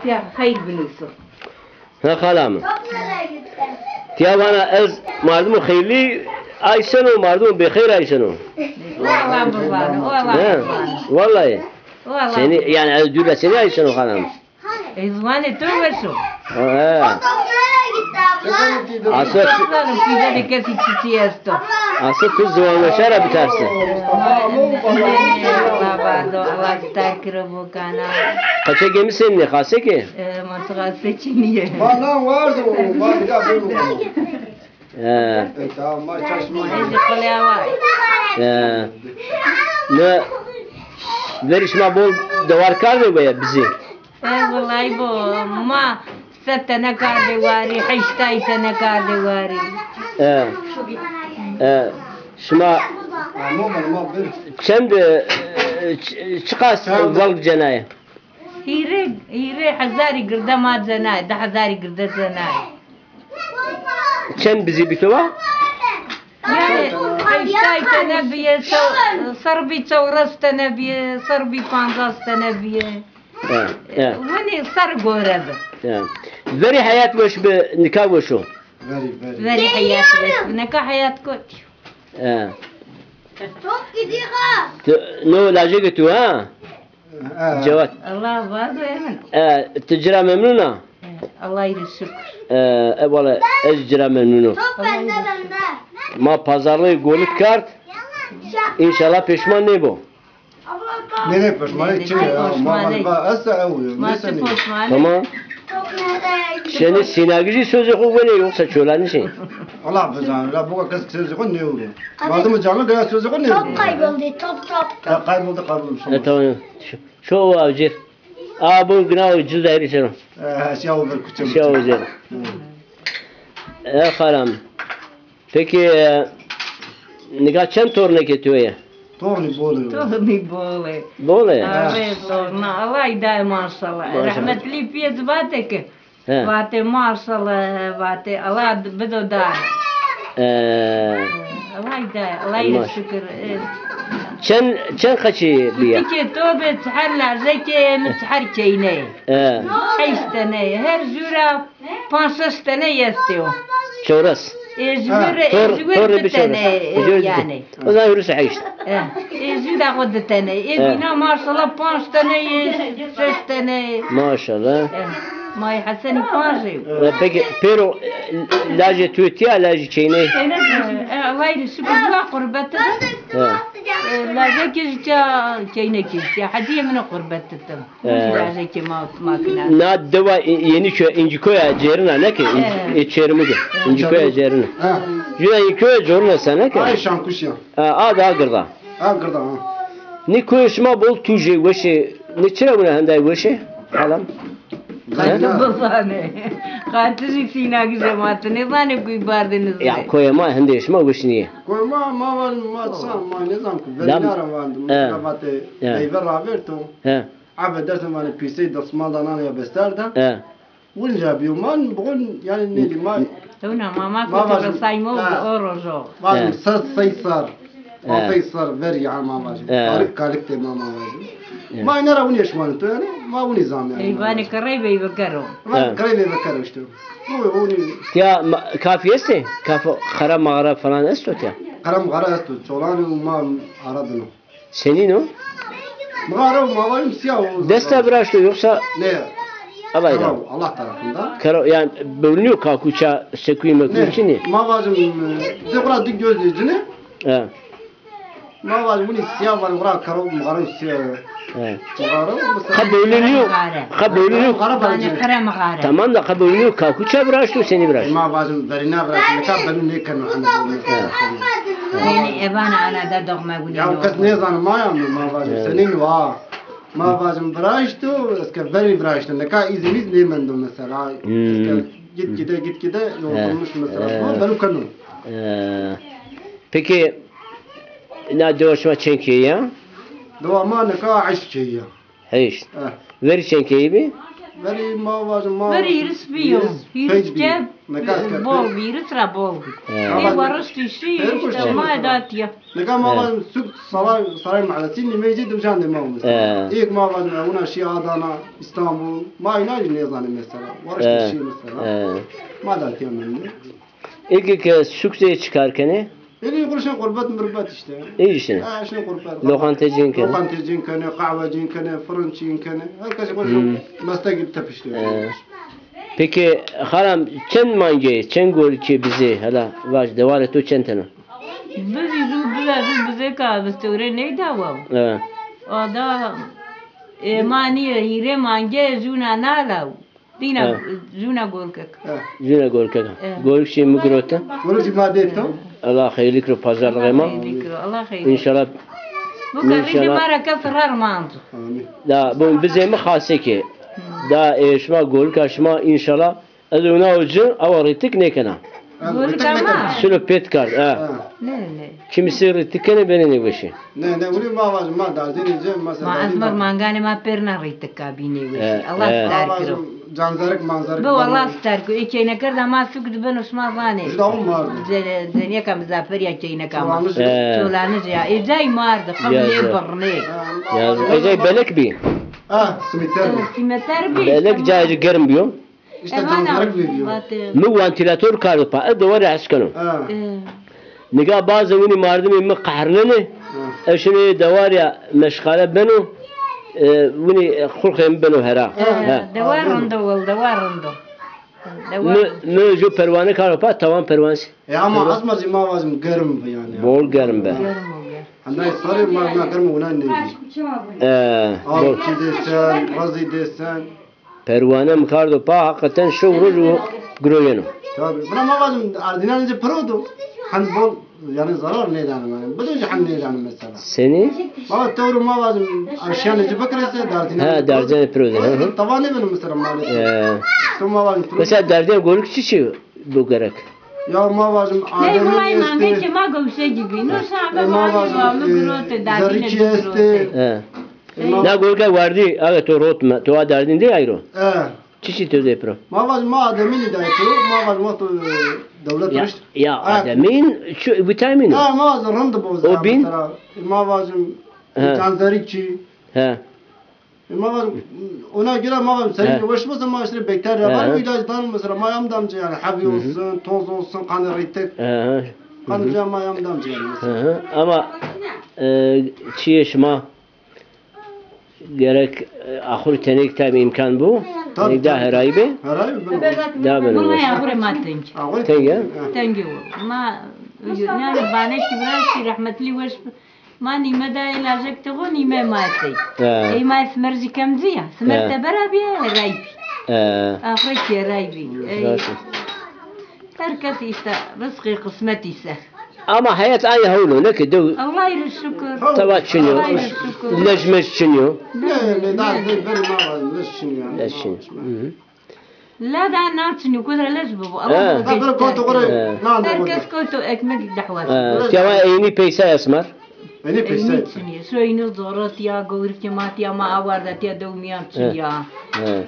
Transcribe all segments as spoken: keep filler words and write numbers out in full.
Ya xeyr binûso. Ha, xala mi. Tiya vana ez mardimo xeyrlî ayşeno, mardimo bêxeyr ayşeno. Wela bibano, wela bibano. Wallahî. Wela. Senî, yanî ez dûr ra senî ayşeno xala mi? Ez vanê to weş o. Ha. Aso tu... Pîzanê kesî çiçî esto. Aso tu ziwanweşa ra biterse. Allah bado, Allah ji ta kiro bo kana. Qeçegê mi senî nê, xaseke? E, ma tu xase çinî yê. Ma nan wardo, ma nika bêro. E. E, tamam, ma çaşma. Ê, ji qulê awa. E. Ne, verî şima bol dewar kardê weye bizî? E, wellahî bo, ma sed tene kardê warî, heştay tene kardê warî. E. E, şima çend, e, ç-, çiqas velg cenayê? Hîrê, hîrê hezarî girde ma cenayê, di hezarî girde cenayê. Çend bizî bî to wa? Yanî heştay tene bîye, se-, ser bî çewres tene bîye, ser bî pancas tene bîye. Ya, ya. Winî ser gore bi. Ya. Verî heyat weş bi, nika weş o. Verî, verî. Verî heyat weş bi. Nika heyat kot. Ya. Top gidiyor ha. Tu, no lajekê tu ha? E. Cevat. Allah bado emin. E, tu ci ra memnun a? E, Allahî rê şukir. E, e, wele ez ci ra memnun o. Top bende, bende. Ma pazarlığê golit kerd. İnşallah pêşman nêbo. Nê, nê, pêşmanê çi ya? Ma va esta ew yo. Ma çi pêşmanê? Tamam. Şenî Sînagijî sözê xo wenê yoksa Çolanijî? Allah bizan, la boka kes sözê xo nêwro. Mardimê canlı gaya sözê xo nêwro. Top kayboldu, top, top. Ya kayboldu, kaybolmuş. E, tamam. Şu, şu o avcı. A, bu günah o, cil dayri şeno. E, şey o bir kuçum. Şey o cil. E, xalam. Peki, e, nika çend tornekê to yê? Tornî bol ê. Tornî bol ê. Bol ê? Arê torna. Allah îdayê maşallah. Maşallah. Rehmetlî pîyê ci vatê ki. He. Vatê maşallah, vatê Allah bido dar. Ee. Allah îdayê, Allah î şukir. Ee. Çend, çend qeçî bîya? Tikê to bê, çiher lajekê mi, çiher keyneyê. Ee. Heşt teneyê. Her jû ra panc şeş tene estê o. Çewres. Ê, ji wir, ê, ji wir di tene, yanî. O zaman hürüsü heşt. E, ê, jû da xo di tene. Ê, bîna maşallah panc tene, ê, şeş tene. Maşallah. E, Mayî Hesenî panc ê. E, peki, pêro, e, lajê tu tiya, lajê keyneyê? E, e, Allahî rê şukir, wa qurbet de. E. E, lajekê jî tiya, keynekê jî tiya. Hedîyê min o qurbet de. Ee, na dewa Yeniköy, İncikoy'a cêrina ne ki? İnci-, e, Çermik. İncikoy'a cêrina. Ha. Jüna İncikoy'a cêrina sen ne ki? Ay Şankuş ya. Ha, a da girda. Ha, girda, ha. Nê koyê şima bol tûjê weşê, nê çira wina henday weşê? Halam. Qatı bizanê. Qatı jî Sînagijê ma ti nêzanê kuy bardê nizê. Ya koyê ma hindê şima weş nîyê. Koyê ma, ma van, ma san, ma nêzan ku. Verîna ra van, ma vatê meyve ravêrto. He. Ebe dersim vanê pîsey desmal da nanê ya bester de. E. Winca bîyo. Ma biqul yanî nêdî ma. Tewna ma, ma kotî resaymo o rojo. Vajim ser sey ser. Pansey ser verî yanî ma vajim. Kalik kalik de ma, ma vajim. Ma îna ra winî eşmanê to yanî. Ma winî zam yanî. Ey vanê kerey veyve kero. Vanê kerey veyve kero işte. Bu winî. Ya kafî estê? Kafî qere mağara falan esto tiya? Qere mağara esto. Çolanî û ma ara dino. Senîn o? Mixare û mavayî mi sîya o. Desta viraşto yoksa? Ne. Alayda. Kero, Allah tarafından. Kero, yani bölünüyor kakuça, sekuyî mekuyî çinî? Ma vajim, e, de xura di göz de cine. He. Ma vajim, winî sîya vanî xura kero, mixare û sîya. He. Mixare û mesela. Ha bölünüyor. Ha bölünüyor. Mixare vanî. Vanî kere mixare. Tamam da ha bölünüyor, kakuça viraşto, senî viraşto? Ma vajim, verîna viraşto, nika bölün nêkeno. He. Yanî evan ana da doxme winî. Ya kes nêzano ma ya mi, ma vajim senîn wa. Ma vajim viraşto, ez ke verî viraşto. Nika îzî mîz nêmendo mesela. Hmm. Ez ke gitgide, gitgide yorulmuş mesela. He. Ma belu keno. He. Peki, na dewa şima çend keyî ya? Dewa ma nika heşt keyî ya. Heşt. He. Verî çend keyî bî? Verî ma vajim ma Verî hîris bîyo. Hîris pey bî. Hîris ke Nika ke bol bî, hîris ra bol bî. He. Ê wariştî şî, îşte ma da tiya. Nika ma vajim suk Saray, Saray Mahallesî, nîmeycî dewjan de ma mesela. He. Êk ma vajim ewna şî Adana, Îstanbul. Ma îna jî nêzanê mesela. Wariştî şî mesela. He. Ma da tiya mendî. Ege ke suk zey çi kar kenê? Ege xo şin qurbet mirbet îşte. Ê îşte. Ha, şin qurbet. Loqantecîn kenê. Loqantecîn kenê, qehwecîn kenê, firincîn kenê. Her kes xo şin meslek tepiştê. He. Peki, xalam, çend mange, çend golikê bizê, hela vaj, dewarê to çend tena? Bizî zû, biza zû bizê ka vistewrê neyda wa. He. O da, e, ma nîye hîrê mange zûna nala. Dîna zûna golikek. Zûna golikek. Golik şî mi girota. Golik jî ma dê to. Allah xeyrlî kiro pazarlixê ma. Xeyrlî kiro. Allah xeyrlî. Înşallah. Bu karî de ma ra kes rar manzo. Amîn. Da bu bizê mi xasê ke. Da, e, şima golika şima înşallah. Ez ona o ci awa rîtik nêkena. Golik ama. Şilo pêt kard, ha. Ne, ne. Kimisi rîtik kenê benê nêweşî. Ne, ne, winî ma vajim, ma dardînê ci, ma se. Ma ez ma manganê ma pêrna rîtik ka bî nêweşî. Allah star kiro. Canzerik, manzerik. Bi Allah star kiro. Ê keyneker de ma suk di beno şima vanê. Ji dawun mardi. Zenîyeka mizafir ya keyneka ma. Çolanij ya. Ê cay mardi, qim nê birnê. Ya, ê cay belek bî. Ah, simîter bî. Simîter bî. Belek cayê ci germ bîyo. Îşte canzerik vêdîyo. Mi wantîlator kardo pa, ez dewarî hes keno. Ha. Niga bazê winî mardimê mi qehrnenê, ez şinê dewarî ya meşxale beno, e, winî, e, xulxê mi beno hera. Ha. Dewar rind o, wel, dewar rind o. Mi, mi ju perwane kardo pa, tavan perwanesi. E, ama esmer zî ma vajim germ bi yanî. Bol germ bi. Germ o, germ. Hendayê sarê ma na germ wina nêbî. E, bol. Alkî dêsen, razî dêsen. Perwane mi kardo pa, heqeten şew roj û giroyeno. Tabii. Bira ma vajim erdînanê ci piro do. Hend bol, yanî zarar nêdano yanî. Bido jî hend nêdano mesela. Senî? Ma va tewro ma vajim erşîyanê ci bikirese derdînanê. Ha, derdînanê piro de. Hı hı. Tava nêbeno mesela maalesef. Ee. Mesela derdînê golik çi çi do gerek? Ya ma vajim ademî estê. Ney, vay mange ke ma gowşe gibi. No şabe ma vajim, e, zerrîkî estê. He. Na golika wardî, aga to rot me, to a derdîn de ayro. E. Çiçî to de piro? Ma vajim ma ademîn de piro, ma vajim ma to, e, dewlet rişt. Ya ademîn, çu, vitamin o. Ha, ma vajim rind bo. O bin? Ma vajim, e, canzerîkçî. He. E, ma va, ona göre ma va, senin yavaş mısın, ma işte bekler yapar, ilaç dan mesela, ma yam damcı yani, heavy olsun, toz olsun, kanı reytek. Kanı ca ma yam damcı yani mesela. Ama, e, çiye şima gerek, e, axur tenek tabi imkan bu. Tabii, tabii. Da heraybe. Heraybe. Da ben. Bunlar axur ma teng. Teng ya? Teng o. Ma, yani, baneşti biraz ki rahmetli weş Ma nîme dayê lajek tixo, nîme ma tey. Ey ma simer zî kemzî ya. Simer tebera bîye, heray bî. Axirek heray bî. Ey, her kes îşte rizqê qismetî ser. Ama heyat ay hewlo, ne ki dew. Allahî rê şukir. Tava çin yo. Allahî rê şukir. Lej mej çin yo. Ne, ne, ne, ne, ben ma lej çin yo. Lej çin yo. La da na çinî, kudre lej bibo. Allah. Her kes kewto ekmek dehwes. Tiya ma eynî peysa esmer. Eynî peysa. Eynî çinî. Soynu zoro tiya, gowrikê ma tiya, ma awarda tiya, dew mîyan çinî ya.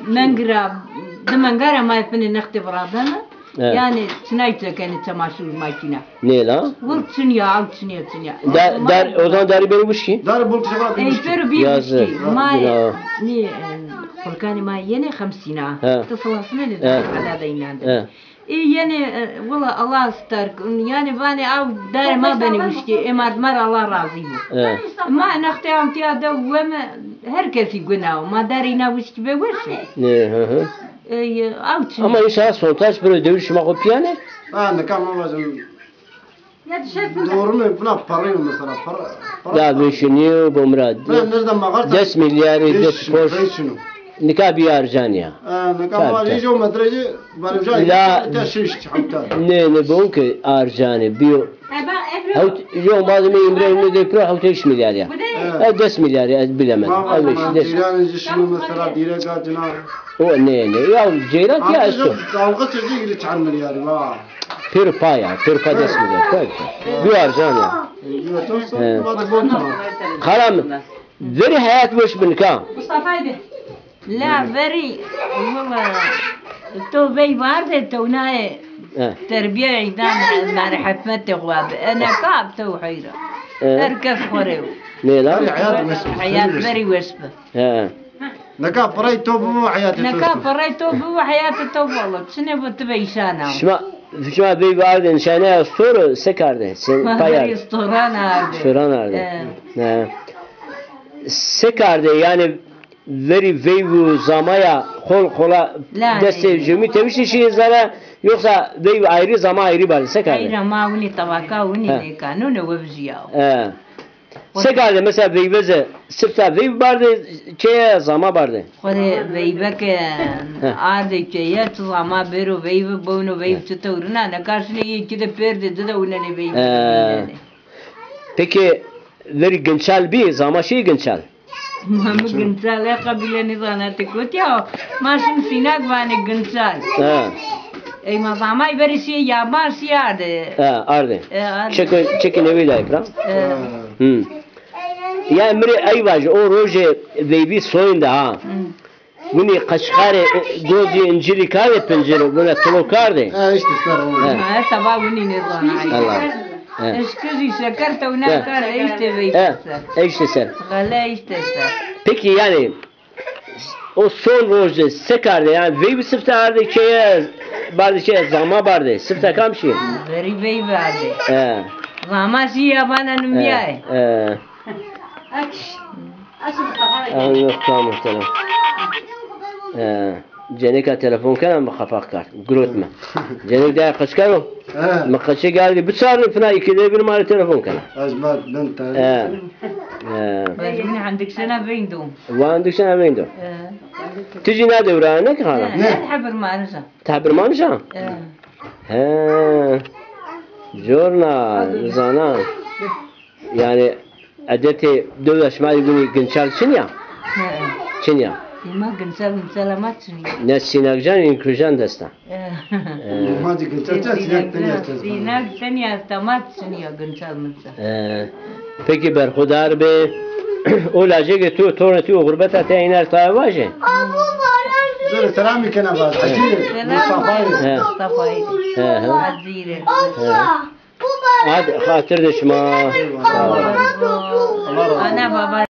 Mengira, di mengara ma finê nextê vira bena. Yanî çinay çekenê çamaşur makîna. Nê la? Wil çinî ya, aw çinî ya, çinî ya. Dar, o zaman darî beno wişkî? Darî bol çewa beno wişkî. Ey, pêro bî wişkî. Ma nî, e, xulkanê ma yenê xemsîna. Ti silasnenê de, ala de înan de. Ê yenê, e, wila Allah star, yanî vanê aw darê ma benê wişkî. Ê mardima ra Allah razî bo. Ma nextê am tiya de weme, her kesî guna o. Ma darê îna wişkî be weş o. Nê, hı hı. Ey, aw çinî. Ama înşallah sontaj piro dewrî şima xo pîyanê. Ha, nika ma vajim. Doğru mu? Buna para yok mesela. Para, para. Ya beşiniyor bu Murat. Des milyarî, des koş. Nika bî arcanî ya. Ha, nika ma vajim jo metreci, vajim ja. La, ne, ne bu ki arcanî, bî. Hewt, jo malzeme imre ne de pro, hewt beş milyar ya. Ha, des milyar ya, ez bilemedim. Vay, vay, vay. Ceyran şunu mesela direkt acına. O ne, ne? Ya ceyran ya esto. Dalga sözü ile çan milyar, vay. Pêro pa ya, pêro pa des milyar. Tabii. Bî arcan ya. Xalam, verî heyat weş bin ka. Mustafa'ydı. La verî, wila, to veyv arde, to naye He. Terbiye îdan merhemetê xo abi. Ena ka to heyra. He. Her kes xo rê. Ne la? Heyat wes bi. Heyat verî wes bi. He. Neka piray to bibo heyatê to. Neka piray to bibo heyatê to valla. Çine bo ti veyşana. Şima, şima veyv arde nişane ya stor se karde? Sen pay arde. Storan arde. Storan arde. He. He. Se karde yani verî veyv û zamaya xol xola destê jumî tewişî şîyê zere, yoxsa veyv ayrî, zama ayrî barde? Se karde? Ayrî, ma winî tabaka winî nêka, nune webjîya. He. Se karde mesela veyve ze sifta veyv barde keye, zama barde? Xo rê veyve ke arde keye, çi zama bêro veyve bowno, veyv çi tewrina, neka şinê yê ki de pêr de, di de winenê veyve. He. Peki verî ginçal bî, zama şî ginçal? Ma mi ginçal e, qebîle nêzana ti kotî ya. Ma şim sînak vanê ginçal. Ha. Ey ma zamay verî şî yaban şî arde. Ha, arde. E, arde. Çekê, çekê newî dayê pira. E. Hı. Ya mi rê ey vajî, o rojê veyvî soyinde ha. Hı. Winî qeçkarê, e, gozî incirî kardê pincirî, wina tulo kardê. E, îşte ser o. He. Ha, taba winî nêzana. Allah. He. Eşkijî şeker tewna kardê, îşte veyv ser. He, îşte ser. Xele îşte ser. Peki yani o son roj de se kardê? Yani veyv sifte ardê keye, bardê keye, zama bardê? Sifte kam şî? Verî veyv ardê. He. Zama şî yabana nimîyaye. He. He. An yok, tamam, tamam. Ee, ceneka telefon kena mi qafaq kard. Girot mi. Cenek daya qeçkar o. He. Mi qeçê geldi. Biçarni fina iki de bir mali telefon kena. Ez ma ben ta. He. He. Bacımın handıksana veyndo. Wa handıksana veyndo. He. Tijî na dewra ne ki hala? Ne? Tabir manıza. Tabir manıza? He. He. Corna, zana. Yani edetê dewla şima de gunî ginçal çin ya? He. Çin ya. Îma ginçal, ginçal ama çin ya. Ne sînakcan, în kujan desta. He. He. Ma de ginçal çin, sînak tenya esta. Sînak tenya esta, ma çin ya ginçal minçal. He. Peki berxudar be. O lacegê tu, tornê tu, o xurbeta te iner ta vaje? Zere selam kena vaje. Hacı Mustafa. He. Mustafa. He, he. Hadi xatir de şima. Ana baba.